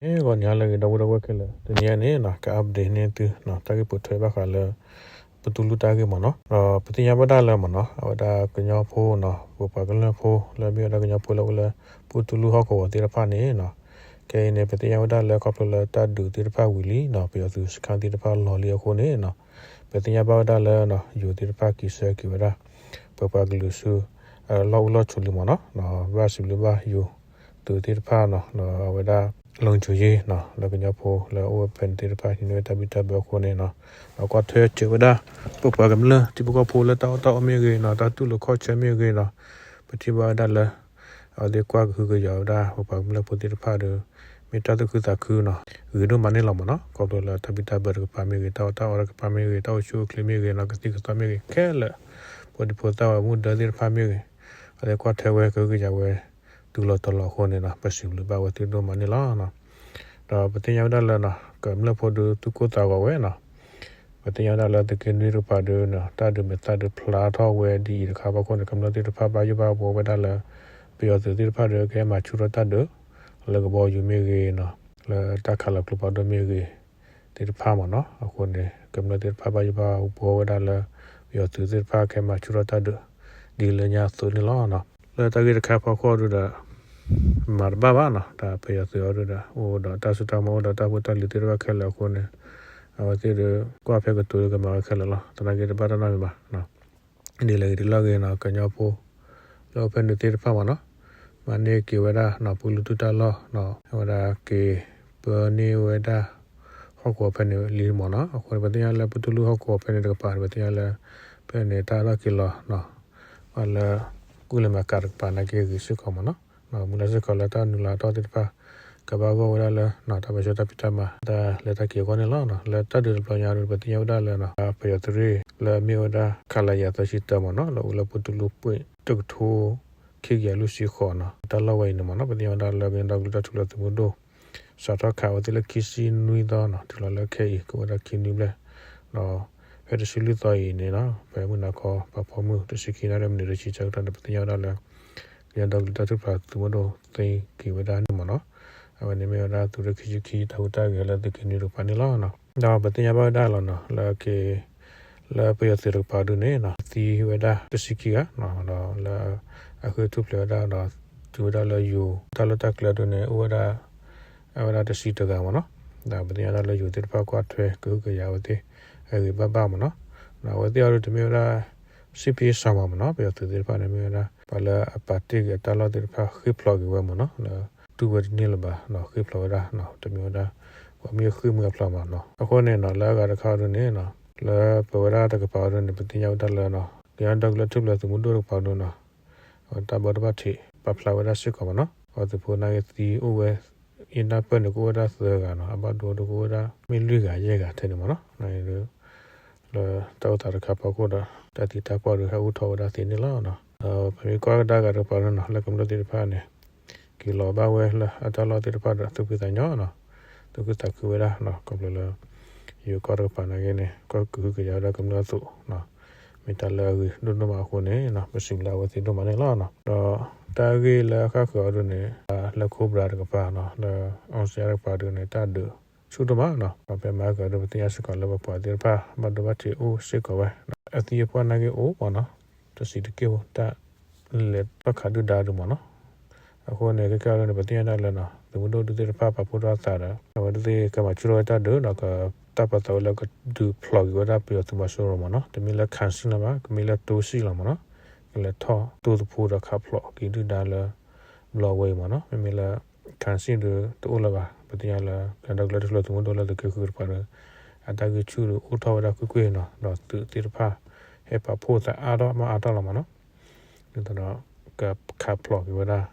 အဲ ဂီၤနံၤဟါလၢအဂ့ၤ ဒီပုၢ်ဝဲၢ်ခဲလၢာ်, တနံၤအံၤန့ၣ်နီၤ က update န့ၢ်သုနီၤ တၢ်ဂ့ၢ်ပိာ်ထွဲဘၣ်ဃးလၢ ပတူၢ်လူၢ်တၢ်ဂ့ၢ်မ့ၢ်နီၤ. ဒီးပသ့ၣ်ညါဘၣ်ဒၣ်လၢမ့ၢ်နီၤ အဝဲဒၣ်ကညီဖိနီၤ ပပှၤကမျၢၢ်ဖိ လၢမ့ၢ်ဝဲဒၣ်ကညီဖိလၢအိၣ်လၢ ပတူၢ်လူၢ်ဟီၣ်ကဝီၤသ့ၣ်တဖၣ်န့ၣ်နီၤ, ခဲအံၤန့ၣ် ပသ့ၣ်ညါဝဲဒၣ်လၢခီဖျိလၢတၢ်ဒုးသ့ၣ်တဖၣ်ဝံၤလံနီၤ ပယီၤသုးစခန်းသ့ၣ်တဖၣ်လီၤလံအဃိန့ၣ်နီၤ, ပသ့ၣ်ညါဘၣ်ဝဲဒၣ်လၢ ယိၤသ့ၣ်တဖၣ်က့ၤဆၢက့ၤဝဲဒၣ် ပပှၤကလုာ်ဆူ လီၢ်အိၣ်လီၢ်ဆိးလံမ့ၢ်နီၤ. ဘၣ်စံးဘျုးဘၣ်ယိၤသုးသ့ၣ်တဖၣ်နီၤ အဝဲဒၣ် လုံခြုံရေးနီၤ လၢကညီဖိလၢအိၣ်ဝဲဖဲန့ၣ်သ့ၣ်တဖၣ် ဟံးန့ၢ်ဝဲတၢ်ဘံၣ်တၢ်ဘၢအဃိန့ၣ်နီၤ, ဒီးကွၢ်ထွဲစၢၤဝဲဒၣ် ပပှၤကမျၢၢ်ထံဖိကီၢ်ဖိလၢတၢ်အီၣ်တၢ်အီမ့ၢ်ဂ့ၤနီၤ တၢ်တူၢ်လိာ်ခီၣ်ဆၢမ့ၢ်ဂ့ၤနီၤ, ပထံၣ်ဘၣ်ဝဲဒၣ်လၢ အဝဲသ့ၣ်ကွၢ်ကဟုကယာ်ဝဲဒၣ် ပပှၤကမျၢၢ်ဖိသ့ၣ်တဖၣ်ဒီး မ့ၢ်တၢ်သူၣ်ခုသးခုနီၤ ဂ့ၤဒိၣ်မးန့ၣ်လီၤမ့ၢ်နီၤ. ခီဖျိလၢတၢ်ဘံၣ်တၢ်ဘၢတကပၤမ့ၢ်ဂ့ၤ တၢ်အီၣ်တၢ်အီတကပၤမ့ၢ်ဂ့ၤ တၢ်အိၣ်ဆူၣ်အိၣ်ချ့မ့ၢ်ဂ့ၤနီၤ ကသံၣ်ကသီမ့ၢ်ဂ့ၤခဲလၢာ် ဖိဒံဖိသၣ်ဝဲမုၢ်ဒၢသ့ၣ်တဖၣ်မ့ၢ်ဂ့ၤ အဝဲသ့ၣ်ကွၢ်ထွဲဝဲကဟုကယာ်ဝဲ တုၤလီၤတီၤလီၤအဃိန့ၣ်နီၤ ပစံးဘျုးဘၣ်ဝဲသုဒိၣ်မးန့ၣ်လီၤ. ဒီးပသ့ၣ်ညါဝဲဒၣ်လၢနီၤ ကမျၢၢ်ဖိဒီးသူၣ်ကိၢ်သးဂီၤဝဲနီၤ ပသ့ၣ်ညါဝဲဒၣ်လၢသုးက့နွံတကပၤဒီး တၢ်ဒုးမဲာ်သၣ်ဒုးဖျါထီၣ်ဝဲဒ်အံၤတခါအဖီခိၣ်န့ၣ် ကမျၢၢ်သ့ၣ်တဖၣ်ဘၣ်ယိၣ်ဘၣ်ဘှီဝဲဒၣ်လၢ ပယီၤသုးသ့ၣ်တဖၣ်ဒီးကဟဲမၤဆူၣ်ထီၣ်တၢ်ဒုး လၢကဘီယူၤမ့ၢ်ဂ့ၤနီၤ လၢတၢ်ခးလီၤကျိဖးဒိၣ်မ့ၢ်ဂ့ၤ သ့ၣ်တဖၣ်မ့ၢ်နီၤ. အဃိန့ၣ် ကမျၢၢ်သ့ၣ်တဖၣ်ဘၣ်ယိၣ်ဘၣ်ဘှီဝဲဒၣ်လၢ ပယီၤသုးသ့ၣ်တဖၣ်ကဟဲမၤဆူၣ်ထီၣ်တၢ်ဒုး ဒ်လၢညါအသိးန့ၣ်လီၤ. လၢတၢ်ဂ့ၢ်တခါအဖီခိၣ်အဒုဒီး မၤတဘၣ်ဘၣ်နီၤ တၢ်ပယီၤသုးအဒုဒီး အိၣ်ဒီးတၢ်စိတၢ်ကမီၤ အိၣ်ဒီးတၢ်ဖိတၢ်လံၤသ့ၣ်တဖၣ်ခဲလၢာ်အဃိန့ၣ် အဝဲသ့ၣ်ဒီး ကွၢ်ဖဲကတိၤဒီးကမၤဝဲခဲလၢာ်လီၤ. သနာ်က့တဘၣ်တၢ်နီတမံၤဘၣ်. ဒ်လဲၣ်ဂ့ၤဒ်လဲၣ်ဂ့ၤနီၤ ကညီဖိ လၢအိၣ်ဖဲန့ၣ်သ့ၣ်တဖၣ်မ့ၢ်နီၤ မၤန့ၢ်က့ၤဝဲဒၣ်နီၤ ပူလူတူၢ်တၢ်လီၢ်နီၤ အဝဲဒၣ်က့ၤပၢန့ၢ်ဝဲဒၣ် ဟီၣ်ကဝီၤဖဲန့ၣ်လံမ့ၢ်နီၤ. အဃိန့ၣ် ပသ့ၣ်ညါလၢပတူၢ်လူၢ်ဟီၣ်ကဝီၤဖဲန့ၣ်တကပၤန့ၣ် ပသ့ၣ်ညါလၢ ဖဲန့ၣ်တၢ်လီၢ်က့ၤလီၤနီၤ ဘၣ်လၢ ကူၣ်လဲၤမၤကၤတကပၤနာ်က့ဂ့ၤစ့ၢ်ကီးမ့ၢ်နီၤ. မုၢ်လၢ်စ့ၢ်ကီးလၢတၢ်နုာ်လီၤအတီၢ်သ့ၣ်တဖၣ် ကဘၣ်ဂီၢ်ဝဲဒၣ်လၢ တၢ်ပၢဆှၢတၢ်ဖံးတၢ်မၤ တၢ်လဲၤတၢ်က့ၤအဂီၢ်န့ၣ်လီၤ. လၢတၢ်ဒုးတဘျီညါဒီး ပသ့ၣ်ညါဝဲဒၣ်လၢ ပယီၤသုးရ့ၣ်လၢအမ့ၢ်ဝဲဒၣ် ခလရ သၢဆံတၢမ့ၢ်နီၤ လၢအိၣ်လၢပူတူၢ်လူၢ်ပှ့ၢ် တကထိ ခံကယၤလွံၢ်ဆံဃိးနီၤ တၢ်လီၢ်ဝဲအံၤန့ၣ်မ့ၢ်နီၤ ပသ့ၣ်ညါဝဲဒၣ်လၢကညီဒီကလုာ်တၢ်ထူၣ်ဖျဲးသုးမုၢ်ဒိၣ် စးထီၣ်ခးဝဲသ့ၣ်လၢခံဆံနွံသီနီၤ တုၤလီၤလၢခဲအံၤ ကအိၣ်ဝဲဒၣ်ခံနွံဘျဲၣ် ဒီး ဖဲတဆံလွံၢ်သီအံၤန့ၣ်နီၤ ဖဲမုၢ်နၤခီ ပှၤဖီမုၢ်တဆံခံနၣ်ရံၣ်မံးနံးတဆံဆၢကတီၢ်န့ၣ် ပသ့ၣ်ညါဝဲဒၣ်လၢ ကညီဒီကလုာ်တၢ်ထူၣ်ဖျဲးသုးမုၢ်ဒိၣ်သ့က့ၤဝဲဒၣ်န့ၣ်မ့ၢ်နီၤ အဝဲန့ၣ်မ့ၢ်ဝဲဒၣ်သုးရ့ၣ်ခံဆံခံတၢ်ဟူးတၢ်ဂဲၤလၢသုးက့နွံတကပၤန့ၣ်လီၤ. ဒီးပသ့ၣ်ညါဘၣ်ဝဲဒၣ်လီၤနီၤ လၢက့ၤ လၢပယီၤသုးတကပၤဒုန့ၣ်နီၤ သံဝဲဒၣ်တဆံခံဂၤနီၤ ဒီးလၢအဃ့ၢ်ထူၣ်ဖျဲးဝဲဒၣ်ဒီး တုၤဝဲဒၣ်လၢယိၤတၢ်လီၢ်တၢ်ကျဲဒုန့ၣ် အိၣ်ဝဲဒၣ် အဝဲဒၣ်တဆံတဂၤမ့ၢ်နီၤ ဒီးပသ့ၣ်ညါဒၣ်လၢယိၤသ့ၣ်တဖၣ်ကွၢ်ထွဲကဟုကယာ်ဝဲသ့ၣ် အဂ့ၤဘၣ်ဘၣ်မ့ၢ်နီၤ ဒီးအဝဲသ့ၣ်အံၤဒုတမ့ၢ်ဝဲဒၣ် စစ်ပြေးရှောင် ဘၣ်မ့ၢ်နီၤ ပယီၤသုးသ့ၣ်တဖၣ်န့ၣ် မ့ၢ်ဝဲဒၣ် ပှၤလၢအပာ်တ့ၢ်က့ၤအတၢ်လီၢ်သ့ၣ်တဖၣ် ဃ့ၢ်ဖျိးက့ၤဝဲမ့ၢ်နီၤ လၢတူၢ်ဝဲတန့ၢ်လၢၤဘၣ်ဒီး ဃ့ၢ်ဖျိးဝဲဒၣ် တမ့ၢ်ဝဲဒၣ် ပှၤမ့ၢ်ဃ့ၢ်မှံဟးဖျိးမ့ၢ်နီၤ အဃိန့ၣ်နီၤ လၢအဂၤတခါအံၤဒုန့ၣ်နီၤ လၢပဝဲဒၣ်တကပၤအံၤဒုန့ၣ် ပသ့ၣ်ညါဝဲဒၣ်လၢ ကညီဒီကလုာ်တၢ်ထူၣ်ဖျဲးသုးမုၢ်ဒိၣ်တကပၤအံၤဒုနီၤ အဝဲတၢ်ဘၢတဘၣ်ထံး ပာ်ဖျါဝဲဒၣ်စ့ၢ်ကီးမ့ၢ်နီၤ အဝဲသုးဖိနာ်က့သံအိၣ်ဝဲ ယနၢ်ပၢၢ်န့ၣ် ကအိၣ်ဝဲဒၣ်သၢဂၤနီၤ အဘၣ်ဒိဒုကအိၣ်ဝဲဒၣ် မ့ၢ်လွံၢ်ဂၤယဲၢ်ဂၤထဲန့ၣ်မ့ၢ်နီၤ လၢတၢ်အိၣ်သးတခါဖီခိၣ်ဒီး တၢ်သံတၢ်ပှၢ်ဒုးဟဲအိၣ်ထီၣ်ဝဲဒၣ်သ့န့ၣ်လီၤ. ဒီးပမ့ၢ်ကွၢ်ကဒါက့ၤတကပၤဒုနီၤ လၢကမျၢၢ်သ့ၣ်တဖၣ်န့ၣ် က့ၤလီၤဘၣ်ဝဲလၢအတၢ်လီၢ်သ့ၣ်တဖၣ်ဒီး သူၣ်ဖှံသးညီနီၤ သူၣ်ခုသးခုဝဲဒၣ်နီၤ ခီဖျိလၢ ယိၤကီၢ်တကပၤနာ်က့န့ၣ် ကီၢ်ကဟုကယာ်ဝဲဒၣ်ကမျၢၢ်အသိး မ့ၢ်တၢ်လၢအဂ့ၤဒိၣ်ဒိၣ်မးအဃိန့ၣ် ပစံးဘျုးဝဲသုဒိၣ်မးန့ၣ်လီၤ. ဒီးတၢ်ဂ့ၢ်လၢအဃၣ်ဃုာ်အီၤဒုန့ၣ် လၢ Cobra တကပၤနီၤ လၢ အောင်ဇေယျ တကပၤဒုန့ၣ် တၢ်ဒုးဆူၣ်ဒိၣ်မးနီၤ ပှၤဖဲမဟါကဒု ပသ့ၣ်ညါစ့ၢ်ကီးလၢပပှၤသ့ၣ်တဖၣ် ဘၣ်ဒိဘၣ်ထံးအိၣ်စ့ၢ်ကီးဝဲ အသံအပှၢ်နာ်က့အိၣ်မ့ၢ်နီၤ တစံးတက့ၢ်ဖိ တၢ်လဲၤထီၣ်ခးဒုၣ်ဒါဒုမ့ၢ်နီၤ အဃိန့ၣ် ခဲကနံၣ်အံၤဒုန့ၣ် ပသ့ၣ်ညါဒၣ်လၢနီၤ သုးမုၢ်ဒိၣ်ဒုသ့ၣ်တဖၣ် ပာ်ဖှိၣ်ထီၣ်အသးဒီး အဝဲသ့ၣ်ကမၤဆူၣ်ထီၣ်ဝဲတၢ်ဒုးဒီး ကတၢ်ပာ်သးဝဲလၢကဒုးဖျိးက့ၤဝဲဒၣ်ပယီၤသုးမီၤစိရိၤမ့ၢ်နီၤ တမ့ၢ်လၢ ခၢၣ်စံၣ် လၢၤဘၣ် ကမ့ၢ်လၢတိစံၣ်လီၤမ့ၢ်နီၤ ကလဲၤထီၣ်တိၢ်သဖှိဒီးခးဖျိးက့ၤဒုၣ်ဒါလၢ ဘျီဝဲအံၤမ့ၢ်နီၤ မ့မ့ၢ်လၢ ခၢၣ်စံၣ် ဒု တအိၣ်လၢၤဘၣ် ပသ့ၣ်ညါလၢ ကညီဒီကလုာ်တၢ်ထူၣ်ဖျဲးသုးမုၢ်ဒိၣ်လၢသုးက့ဃုတကပၤဒီး အတၢ်ဂံၢ်ဆူၣ်ဒုအိၣ်ထီၣ်ဝဲဒၣ်ကွ့ၢ်ကွ့ၢ်နီၤ ဒီးသုးသ့ၣ်တဖၣ် ဟဲပာ်ဖှိၣ်သးအါထီၣ်မးအါထီၣ်လီၤမ့ၢ်နီၤ ဒ်သိးဒီး ကခးဖျိးက့ၤဝဲဒၣ်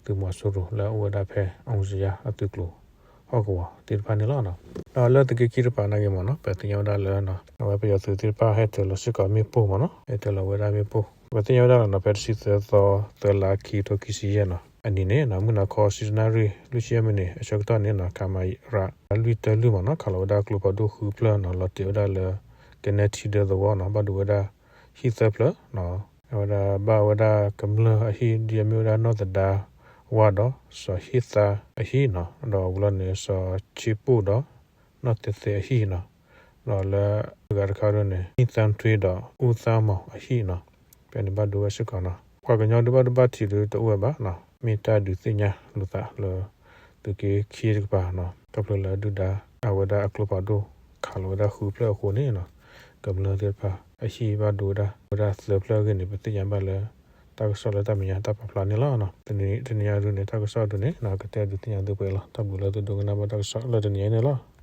သုးမီၤစိရိၤလၢအအိၣ်ဝဲဒၣ်ဖဲ အောင်ဇေယျ အသုးကျိၤ ဟီၣ်ကဝီၤသ့ၣ်တဖၣ်န့ၣ်လီၤ. ဒီးလၢသုးက့ခံတကပၤနာ်က့မ့ၢ်နီၤ ပသ့ၣ်ညါဝဲဒၣ်လၢ အဝဲပယီၤသုးသ့ၣ်တဖၣ်ဟဲတၢၤလီၤစ့ၢ်ကီးမ့ၣ်ပိၢ်မ့ၢ်နီၤ ဟဲတၢၤလီၤဝဲဒၣ်မ့ၣ်ပိၢ် ပသ့ၣ်ညါဝဲဒၣ်လီၤနီၤ ဖဲတဆံသၢသီ သၢလါ ခံကထိခံဆံယဲၢ်နီၤ အနံၤန့ၣ်နီၤ မုၢ်နၤခီ ဆံတနၣ်ရံၣ် လွံၢ်ဆံယဲၢ်မံးနံး အဆၢကတီၢ်န့ၣ်နီၤ ခမရ လွံၢ်တၢလွံၢ်မ့ၢ်နီၤ ခးလီၤဝဲဒၣ်ကျိဖးဒိၣ်ဃုဖျၢၣ်နီၤ လီၤတဲာ်ဝဲဒၣ်လၢ ကနဲထံဒၢသဝီနီၤ ဘၣ်ဒိဝဲဒၣ် ဟံၣ်သၢဖျၢၣ်နီၤ အဝဲဒၣ်ဘၣ်ဝဲဒၣ်ကမျၢၢ်အဟံၣ်ဒ်အမ့ၢ်ဝဲဒၣ်နီၢ်သဒါ ဝါဒီးစီၤဟ့ၣ်သါအဟံၣ်နီၤ, ဒီးဝံၤလီၤန့ၣ် စီၤဆ့ပိၣ်ဒီးနီၢ်သဲးသဲအဟံၣ်နီၤ, ဒီးလၢအဂၤတခါဒိၣ်န့ၣ် ဟံၣ်သၣ်ထွ့ဒီးအူသၣ်မီၤအဟံၣ်နီၤ, ဖဲန့ၣ်ဘၣ်ဒိဝဲစ့ၢ်ကီးနီၤ. ပှၤကညီဒုးဘၣ်ဒိဘၣ်ထံးဒုးတအိၣ်ဝဲဘၣ်နီၤ, မ့ၢ်တၢ်ဒုးသ့ၣ်ညါလိာ်သးလၢ သုးက့ခံတကပၤနီၤ, ခီဖျိလၢဒုၣ်ဒါအဝဲဒၣ်အကျိဖးဒိၣ် ခးလီၤဝဲဒၣ်ဃုဖျၢၣ်အဃိန့ၣ်နီၤ, ကမျၢၢ်သ့ၣ်တဖၣ်အဟံၣ်ဘၣ်ဒိဝဲဒၣ် ဝဲဒၣ်သၢဖျၢၣ်အဂ့ၢ်န့ၣ် ပသ့ၣ်ညါဘၣ်လၢ တၢ်ကစီၣ်လၢတၢ်မဲာ်ညါတၢ်ပာ်ဖျါန့ၣ်လီၤ. တနံၤအံၤဒုးန့ၣ် တၢ်ကစီၣ်ဒုးန့ၣ် ကတဲဒုးသ့ၣ်ညါသုပှဲၤလီၤ. တၢ်ဘျုးလၢသုဒိကနၣ်ဘၣ်တၢ်ကစီၣ်လၢတနံၤအံၤန့ၣ်လီၤ.